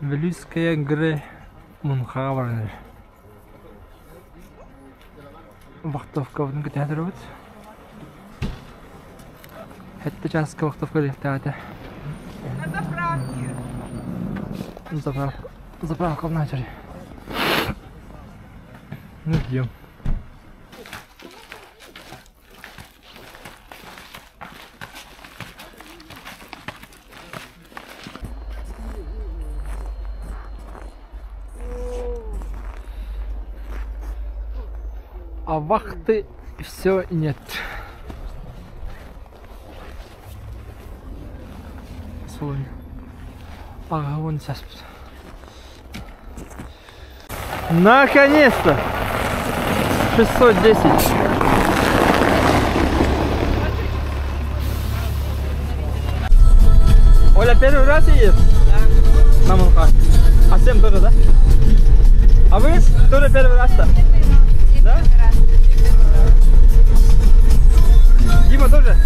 Вилюйская горы муҥхаҕа баран эрэр. Вахтовкабытын кэтэһэ турабыт. Сэттэ чааска вахтовка диэхтээҕэ. На заправке. Заправка. Заправка начали. Ну ждем. А вахты все нет. Солонь. Ага, вон сейчас. Наконец-то! 610. Оля, первый раз едет? Да. На Мунха. А всем тоже, да? А вы тоже первый раз-то? Да? Дима тоже?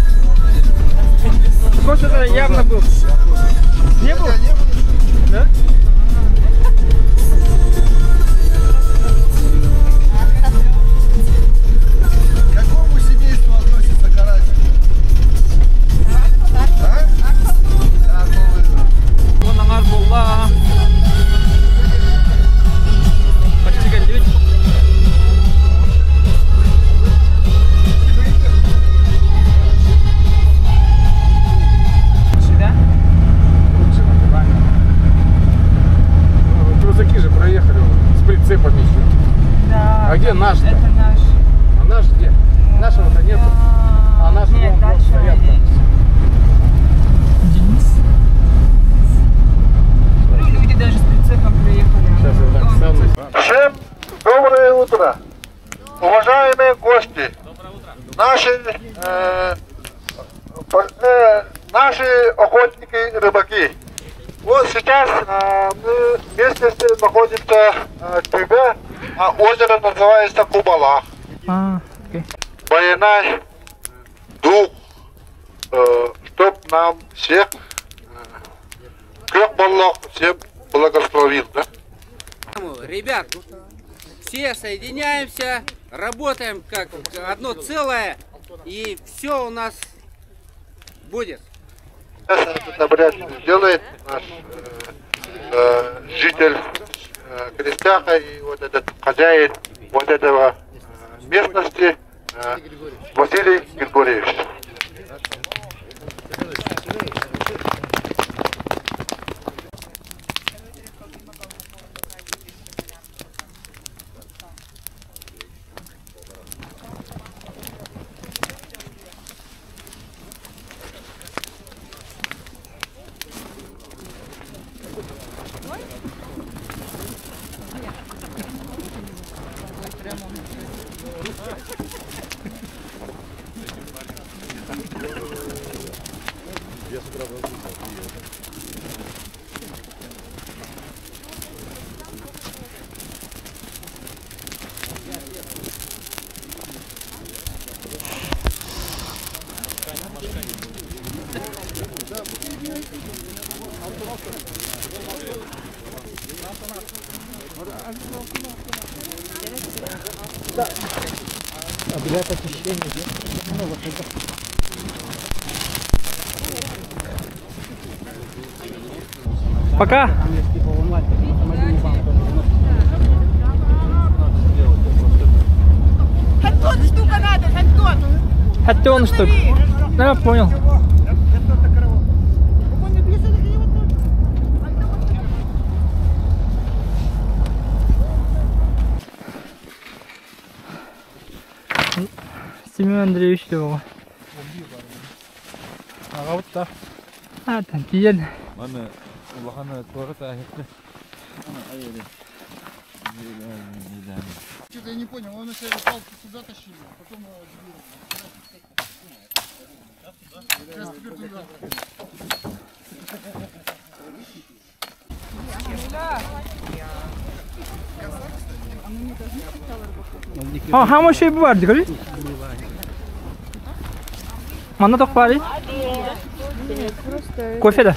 Коша явно был. Не был? Да? К какому семейству относится карась? А? Уон аҥаар буолла. Почти кэллибит. Сюда? Ну, Грузаки же проехали вон, с прицепами еще. Да. А где наш-то? Это наш. А наш где? Нашего-то нету. А наши Нет, вон, вон дальше стоят там. Денис. Ну, люди даже с прицепом приехали. Сейчас я так Вон стану. Всем доброе утро! Уважаемые гости! Наши, э, пар- э, наши охотники и рыбаки. Вот сейчас э, мы вместе с находимся э, в Тюбе, а озеро называется Кубала. А, окей. Баянай дух, э, чтоб нам всех, как Аллах всем благословил, да? Ребят, все соединяемся, работаем как одно целое, и все у нас будет. Сейчас этот обряд сделает наш э, э, житель э, Крестяха и вот этот хозяин вот этого э, местности э, Василий Григорьевич. Обряд очищения. Пока. Хаттон штука надо, хаттон. Хаттон штук. Да, понял. Семен Андреевич Лева. Аҕабыт да. А, там тиийэн. Маны улахан туората аһыкты. Что-то я не понял, он вначале палки сюда тащили, а потом его Сейчас теперь туда. А, how much bu var diyor? Манна туох баарый? Кофе да?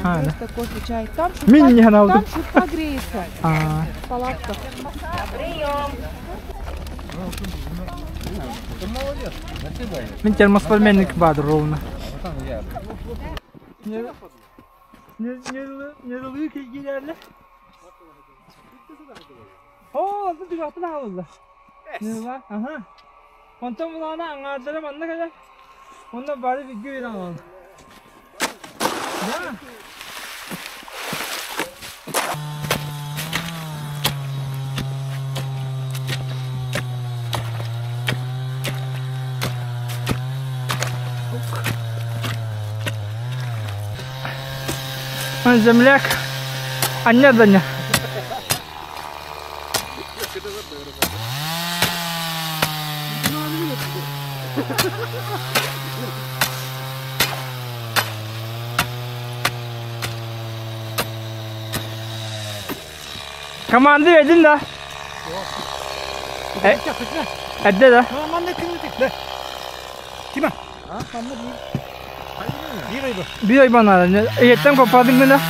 А, да. Просто кофе, чай. Там Мин не шутка, аналдым. там шутка греется. А, В палатках. Мин термоспор менник баар ровно. Nereliği girerler. Oo, bu bir atın aldı. Ne var? Aha. Ondan bulana angarlara manna kadar. Ondan bari bir güven alalım. Ya. Он земляк. А нет, да нет. Команды edin да. Эдде да. Биир айбан Еттен копадың гына.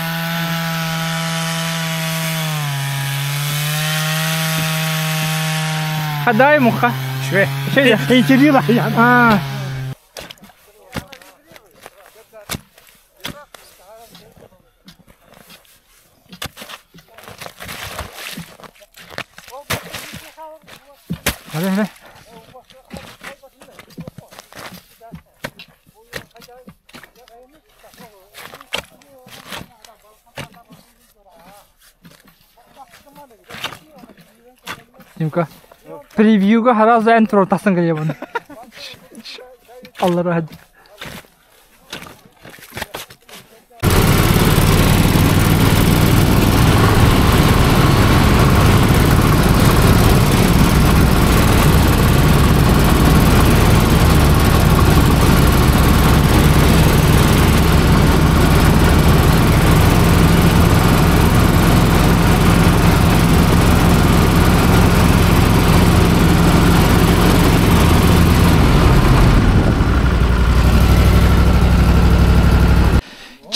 Хадай муха. Шве. Шве. Интервью А. Hadi hadi. Димка, превьюга сразу энтро тасан кэлиэ буну. Allah rahat.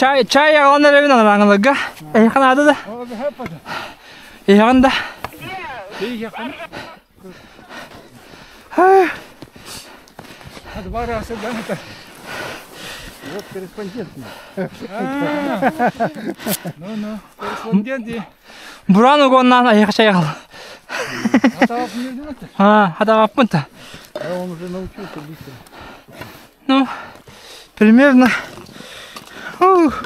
Чай, чай аҕалан эрэбин анараҥыларга. Эйиэхэ наада да? Эйиэҕин да? Два раза, да, это? Вот корреспондент. Ну-ну, корреспондент. Буран угоннаан эйиэхэ чай аҕал. А, хатаҕаппын та. А он уже научился быстро. Ну, примерно. Ух.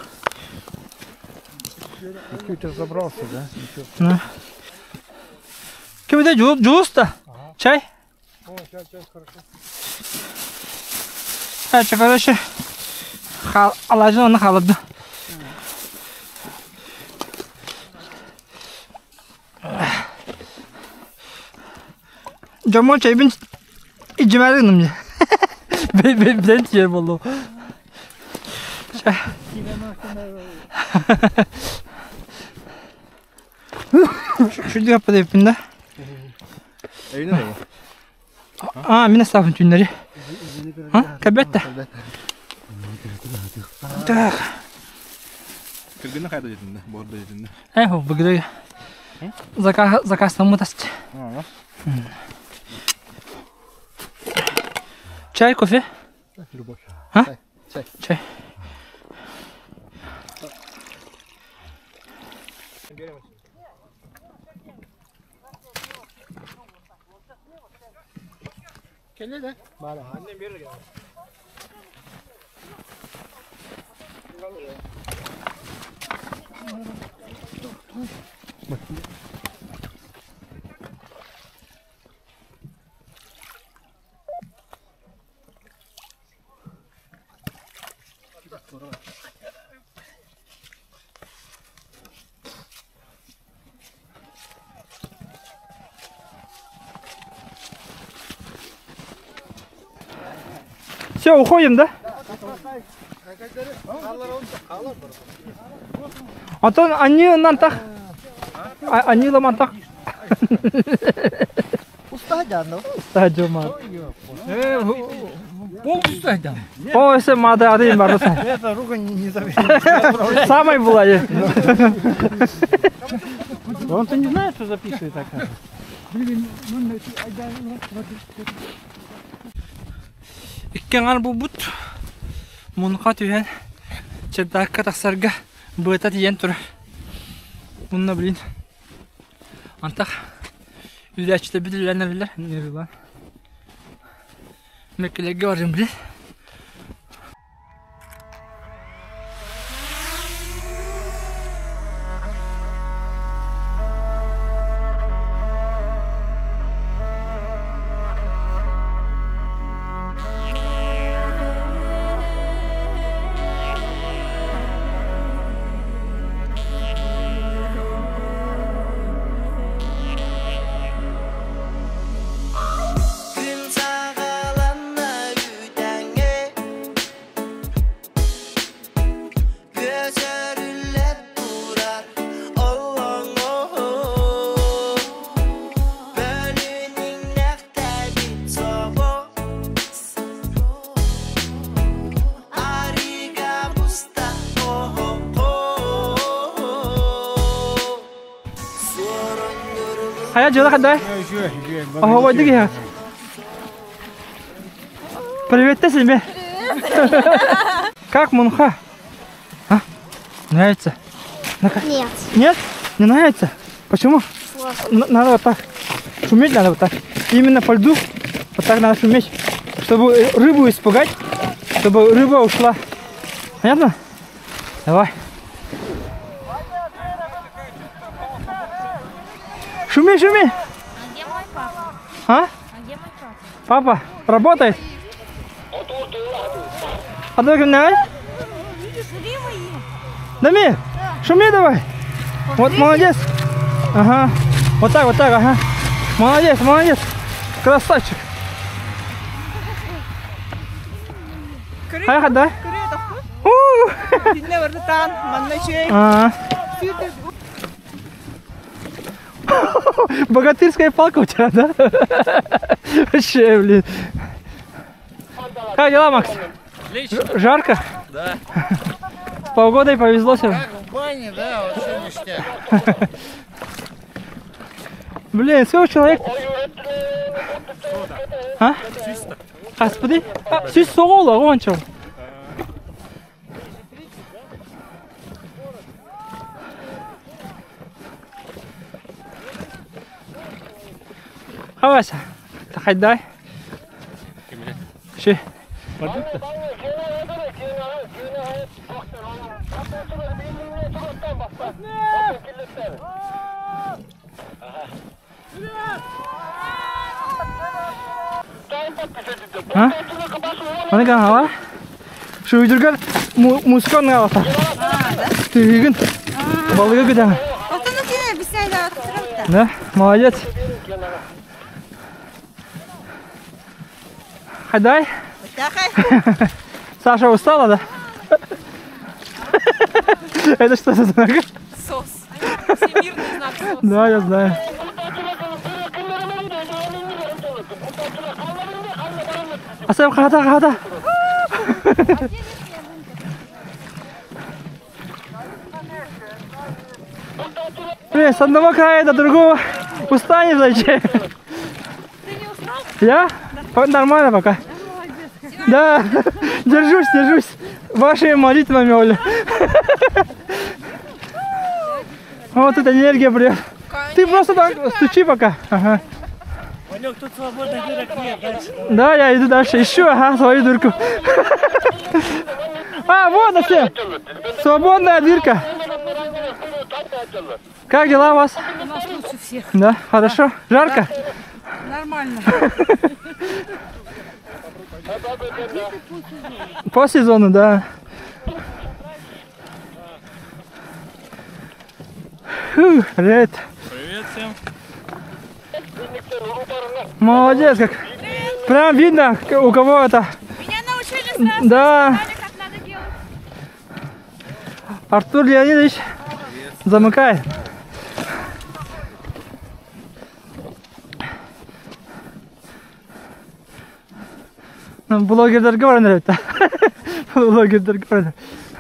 Чуть разобрался, да? Ну. Ким это Джулус-то? Чай? О, чай, чай, хорошо. Короче, короче, алажын оны халыды. Жомон чайбин ижимәрин мне. Бен чай болду. Şu kapıda yapın да. А, мен ставын түннери. А, кабетте. Так. Кыргына кайда жетинде, борда жетинде. Эх, бүгүн заказ заказ тамытаст. Чай, кофе? Любовь. А? Чай. Чай. Все, уходим, да? А то они нам так. Они нам так. Устадяно. Стадион. Полностью айдам. Полностью мады ады барды. Это рука не зависит. Самый была. Он-то не знает, что записывает так. Икки аҥар буолбут. Мунха түһэн чердакка тахсарга быата тиийэн турар. Мунна блин. Антах үлээччитэ билилэнэрилэр нервилан. Меккелерге барым блин. Күн саҕаланна үүтэҥҥэ Көсөрүллэ турар олоҥоһо Бөлүүн иҥнэхтэбит собо Арыыга буста Хайа дьыала хандай? Оһобойдук иһэҕит. Приветте себе. Как мунха? А? Нравится? Нет. Нет? Не нравится? Почему? Надо вот так. Шуметь надо вот так. Именно по льду вот так надо шуметь, чтобы рыбу испугать, чтобы рыба ушла. Понятно? Давай. Шуми, шуми. А где мой папа? А? А где мой папа? Папа, работает? А давай давай. Дамир, шуми давай. Вот молодец. Ага. Вот так, вот так, ага. Молодец, молодец. Красавчик. Хайа, да? А. Богатырская палка у тебя, да? Вообще, блин. Как дела, Макс? Отлично. Жарко? Да. С погодой повезло сегодня. Как в бане, да, вообще ништяк. Блин, сколько человек? А? Господи. Сүүс соҕоло, ончо. Хаваса. Тахайдай. Ши. А? Аны гана Шуйдургар мускон галата. Тыгын. Балыгы гыдан. Да, молодец. Хадай. Саша устала, да? Это что за знак? СОС. Всемирный знак СОС. Да, я знаю. Асам хата хата. Блин, с одного края до другого устанешь зачем? Ты не устал? Я? Нормально пока. Да, держусь, держусь. Вашими молитвами, Оля. Вот эта энергия прет. Ты просто так стучи пока. Ага. Ванек, тут свободных дырок нет, дальше. Да, я иду дальше. Ищу, ага, свою дырку. А, вот вообще. Свободная дырка. Как дела у вас? У нас лучше всех. Да, хорошо. Жарко? Нормально. По сезону, да. Фу, привет. Привет всем. Молодец, как. Прям видно, у кого это. Меня научили сразу, Да. сказали, как надо делать. Артур Леонидович замыкает. Блогердарга баран эрэбит. Блогердарга баран.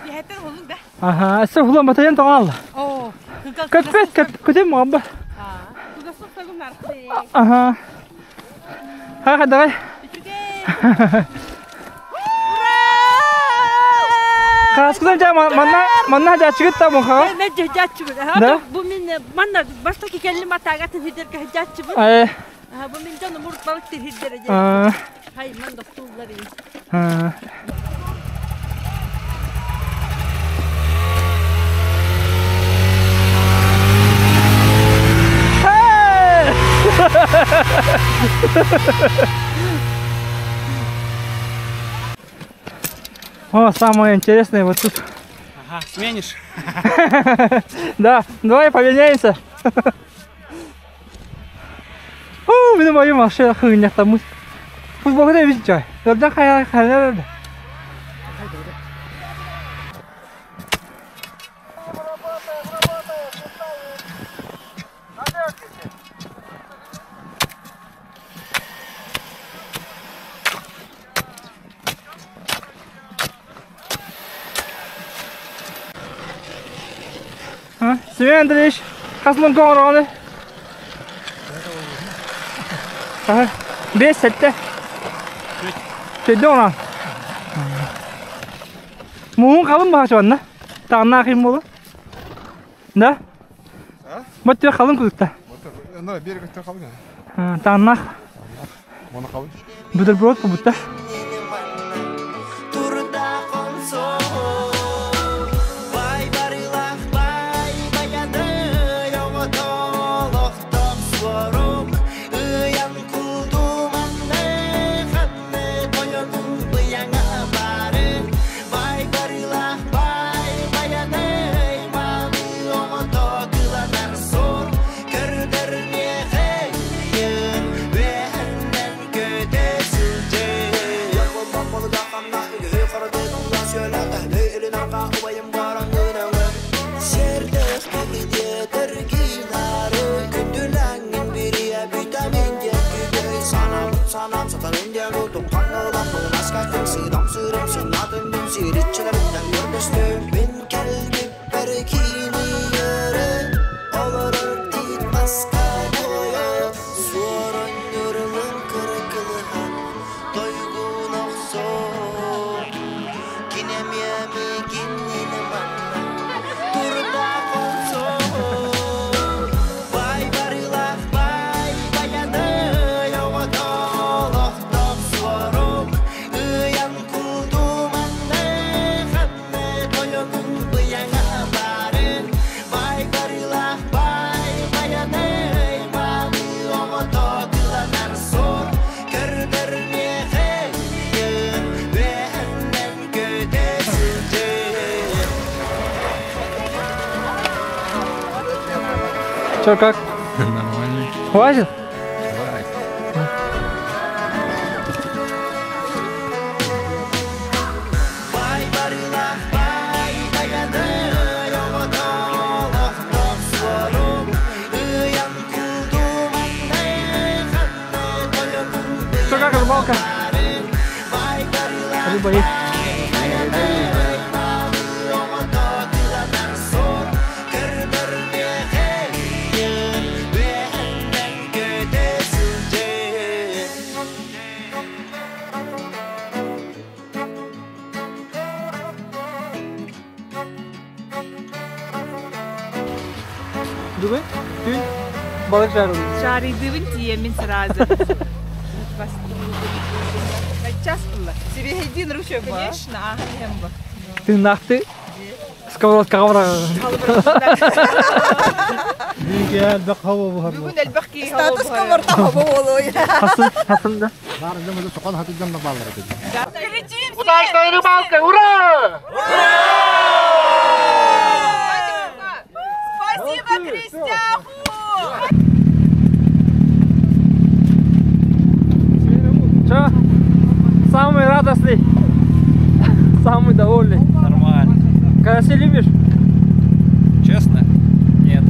Иһэттэн олун да. Аха, өссө хулан батайан тоҕаалла. Оо. Көппөт, көп, көтөм муамба. Кыгасык тагым нархы. Аха. Ха, давай. Хаскыдан жа манна манна жачыгыт та мунхаҕа. Мен жаччыбын. Да? Бу мин манна бастакы келлим атаагатын хидерге жаччыбын. Э. Бу мин дьону мурт балык тирхидере. А. Хай ман доктуллар. А. О, самое интересное вот тут. Ага, сменишь? Да, давай поменяемся. О, мин мою машина хуйня там. Футбол да видишь, чай. Да хая хая. А, Семен Андреевич, хасман коңроны. Ага, бес сетте. Чөйдө она. Муун қалын баға чуанна. Тағына қиын болу. Да? Бат түйе қалын күдікті. Ана берег өттө қалың. Тағына Оны қалың. бутерброд бұтта. Турда консо Бай барылах бай баяны Оғотолохтоқ суорук Ыян кулдуманны ханны Тойонун быяңа бары Бай барылах бай баяны Малы оғото кыланар сор Көрдөр мехейін Вехеннен көтө Че, как? Нормально. Хватит? Че, как рыбалка? Рыба есть. Бүгүн түүн балык жарылды. Шарыйдыбын тиемин сразу. Час было. Тебе один ручей, конечно. Ага, эмба. Ты нахты сковородкаҕа барар. Бүгүн элбэх киһи Статус коморта хобо болуй. Хасын, хасын да. Кричим Удачная рыбалка! Ура! Спасибо, Крестяху! Че? Самый радостный, самый довольный. Нормально. Караси любишь? Честно? Нет.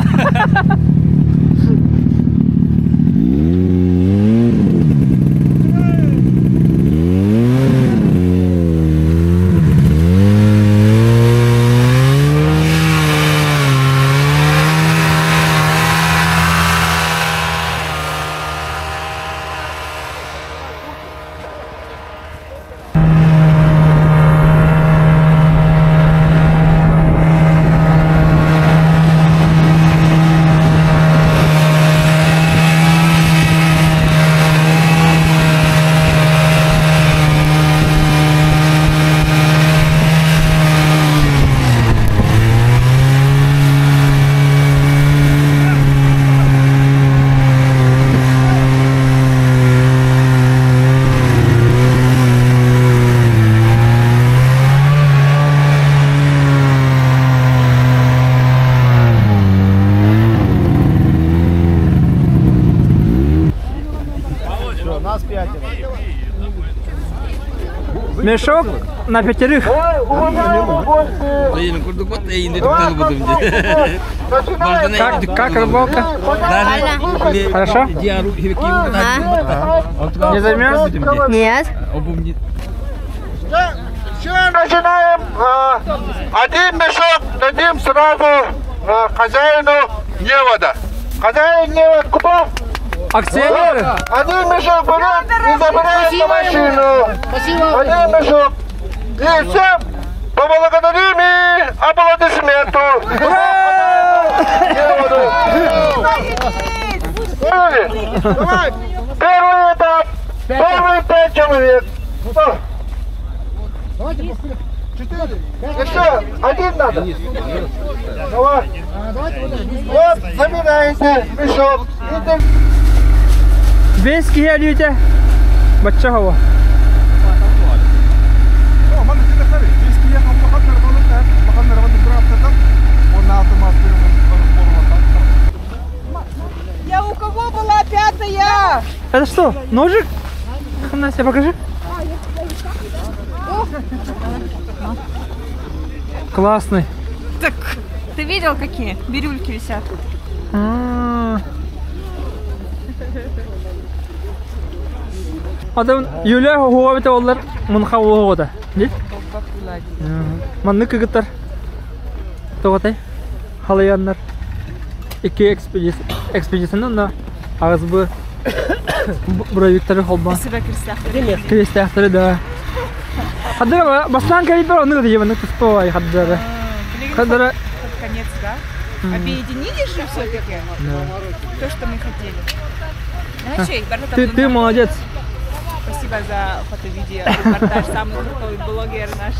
Мешок на пятерых. Как, как рыбалка? Хорошо? Не замерз? Нет. Начинаем. Один мешок дадим сразу хозяину невода. Хозяин невод кто? Акционеры? Один мешок берет и забирает на машину. Спасибо. Один мешок. И всем поблагодарим и аплодисменту. Неводу. Поняли? Первый этап. Первые пять человек. Кто? Четыре. Еще один надо. Давай. Вот, забирайте мешок. Биэс киһи өлүүтэ бачча хово. Я у кого была пятая? Это что, ножик? Настя, покажи. Классный. Так, ты видел, какие бирюльки висят? А. Адам Юля хуабыта олар мунха уода. Дит? Маннык кыгыттар. Тоҕотой? Халыйаннар. Икки экспедицияны на аҕыс буровиктары холбоон. Киристээхтэри да. Хаддара бастаан кэлбэр оннук да маннык туспа хаддара. Хаддара Под конец, да? Объединили же все-таки то, что мы хотели. Ты, ты молодец. Спасибо за фото-видео, репортаж. Самый крутой блогер наш.